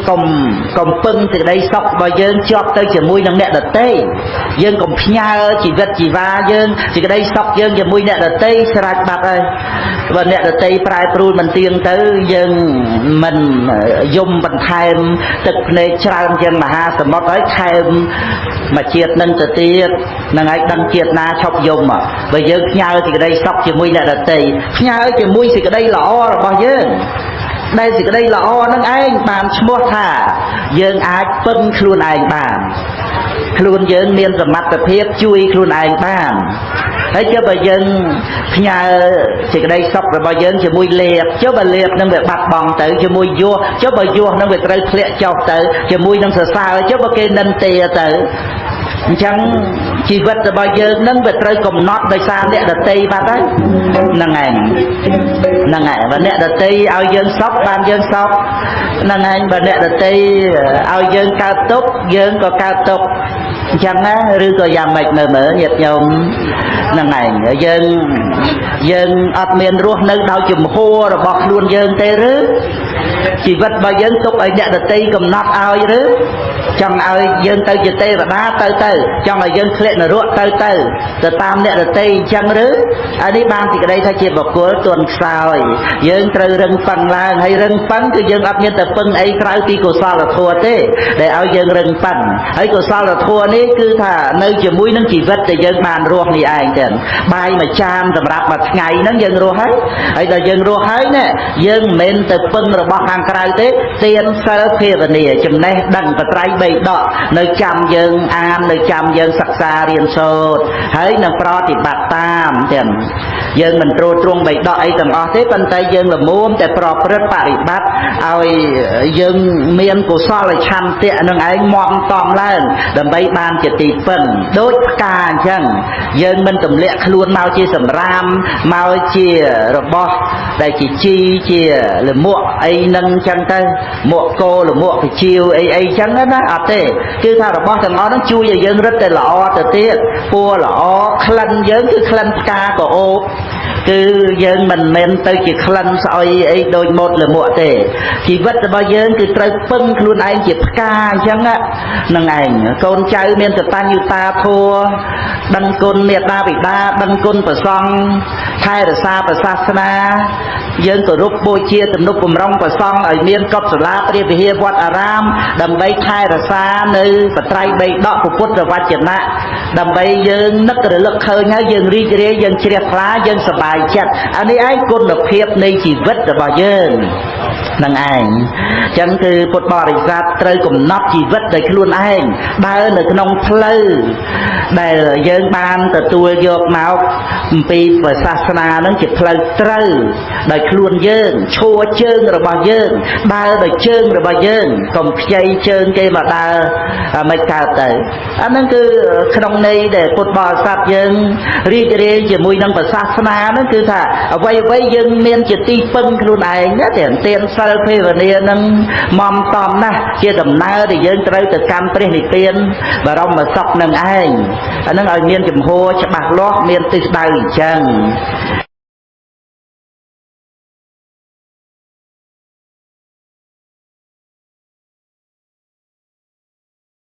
កុំកុំពឹងសេចក្តីសុខរបស់យើងជាប់ទៅជាមួយនឹងអ្នកដទៃយើងកុំផ្ញើជីវិតជីវ៉ាយើងសេចក្តីសុខយើងជាមួយអ្នកដទៃស្រេចបាត់ហើយបើអ្នកដទៃប្រែប្រួលមិនទៀងទៅយើងមិនយំបន្ថែមទឹកភ្នែកច្រើនជាងមហាសមុទ្រហើយថែមមួយជាតិនឹងទៅទៀតនឹងឲ្យដឹងជាតិណាឈប់យំបើយើងផ្ញើសេចក្តីសុខជាមួយអ្នកដទៃផ្ញើជាមួយសេចក្តីល្អរបស់យើងដែលសេចក្តីល្អនឹងឯងបានឈ្មោះថាយើងអាចពឹងខ្លួនឯងបានខ្លួនយើងមានសមត្ថភាពជួយខ្លួនឯងបានហើយចុះបើយើងផ្ញើសេចក្តីសុខរបស់យើងជាមួយលេបចុះបើលេបនឹងវាបាត់បង់ទៅជាមួយយោះចុះបើយោះនឹងវាត្រូវធ្លាក់ចុះទៅជាមួយនឹងសរសើរចុះបើគេនិន្ទាទៅអញ្ចឹងជីវិតរបស់យើងនឹងវាត្រូវកំណត់ដោយសារអ្នកដតីបាត់ហើយហ្នឹងឯងហ្នឹងឯងបើអ្នកដតីឲ្យយើងសុខបានយើងសុខហ្នឹងឯងបើអ្នកដតីឲ្យយើងកើតទុក្ខយើងក៏កើតទុក្ខអញ្ចឹងណាឬក៏យ៉ាងម៉េចមើលមើលញាតិញោមហ្នឹងឯងយើងយើងអត់មានរស់នៅដោយជំហររបស់ខ្លួនយើងទេឬជីវិតរបស់យើងទុកឲ្យអ្នកដតីកំណត់ឲ្យឬចង់ឲ្យយើងទៅជាទេវតាទៅទៅចង់ឲ្យយើងធ្លាក់នរកទៅទៅទៅតាមអ្នកដតីអញ្ចឹងឬអានេះបានសេចក្តីថាជាបុគ្គលទន់ខ្សោយយើងត្រូវរឹងប៉ឹងឡើងហើយរឹងប៉ឹងគឺយើងអត់មានតែពឹងអីក្រៅពីកុសលធម៌ទេដែលឲ្យយើងរឹងប៉ឹងហើយកុសលធម៌នេះគឺថានៅជាមួយនឹងជីវិតដែលយើងបានរស់នេះឯងចឹងបាយមួយចានសម្រាប់មួយថ្ងៃហ្នឹងយើងរស់ហើយហើយដល់យើងរស់ហើយនេះយើងមិនមែនទៅពឹងរបស់ខាងក្រៅទេទានសិលភាវនាចំណេះដឹងបត្រៃបីដកនៅចាំយើងអាននៅចាំយើងសិក្សារៀនសូត្រហើយនឹងប្រតិបត្តិតាមទាំងយើងមិនត្រួតត្រងបីដកអីទាំងអស់ទេប៉ុន្តែយើងល្មមតែប្រព្រឹត្តបរិបត្តិឲ្យយើងមានកុសលឆន្ទៈនឹងឯងមមតំឡើងដើម្បីបានជាទីពឹងដូចផ្កាអញ្ចឹងយើងមិនទម្លាក់ខ្លួនមកជាសម្រាមមកជារបស់ដែលជាជីជាលមួកអីនឹងអញ្ចឹងទៅមួកគោលមួកពជាវអីអីអញ្ចឹងណាអត់ទេគឺថារបស់ទាំងអស់ហ្នឹងជួយឲ្យយើងរឹតតែល្អទៅទៀតពណ៌ល្អក្លិនយើងគឺក្លិនផ្កាក៏អូបគឺយើងមិនមែនទៅជាក្លិនស្អុយអីដូចម៉ូតលមួកទេជីវិតរបស់យើងគឺត្រូវពឹងខ្លួនឯងជាផ្កាអញ្ចឹងហ្នឹងឯងកូនចៅមានកតញ្ញូតាធម៌ដឹងគុណមេត្តាបិតាដឹងគុណព្រះសង្ឃថែរក្សាព្រះសាសនាយើងគោរពបូជាទំនុកបំរុងព្រះសង្ឃឲ្យមានកុដិសាលាព្រះវិហារវត្តអារាមដើម្បីថែរក្សានៅបត្រៃបីដកពុទ្ធវចនៈដើម្បីយើងនឹករលឹកឃើញហើយយើងរីករាយយើងជ្រះថ្លាយើងសប្បាយចិត្តអានេះឯងគុណភាពនៃជីវិតរបស់យើងនឹងឯងអញ្ចឹងគឺពុទ្ធបរិស័ទត្រូវកំណត់ជីវិតដោយខ្លួនឯងដើរនៅក្នុងផ្លូវដែលយើងបានទទួលយកមកអំពីព្រះសាសនានឹងជាផ្លូវត្រូវដោយខ្លួនយើងឈួរជើងរបស់យើងដើរដោយជើងរបស់យើងកុំខ្ចីជើងគេមកដើរមិនកើតទៅអាហ្នឹងគឺក្នុងន័យដែលពុទ្ធបរិស័ទយើងរីករាយជាមួយនឹងព្រះសាសនាហ្នឹងគឺថាអ្វីអ្វីយើងមានជាទីពឹងខ្លួនឯងណាទាំងទានសិលភាវនានឹងមមតំណាស់ជាដំណើរដែលយើងត្រូវទៅកាន់ព្រះនិព្វានបរមសុខនឹងឯងអាហ្នឹងឲ្យមានជំហរច្បាស់លាស់មានទិសដៅអញ្ចឹង។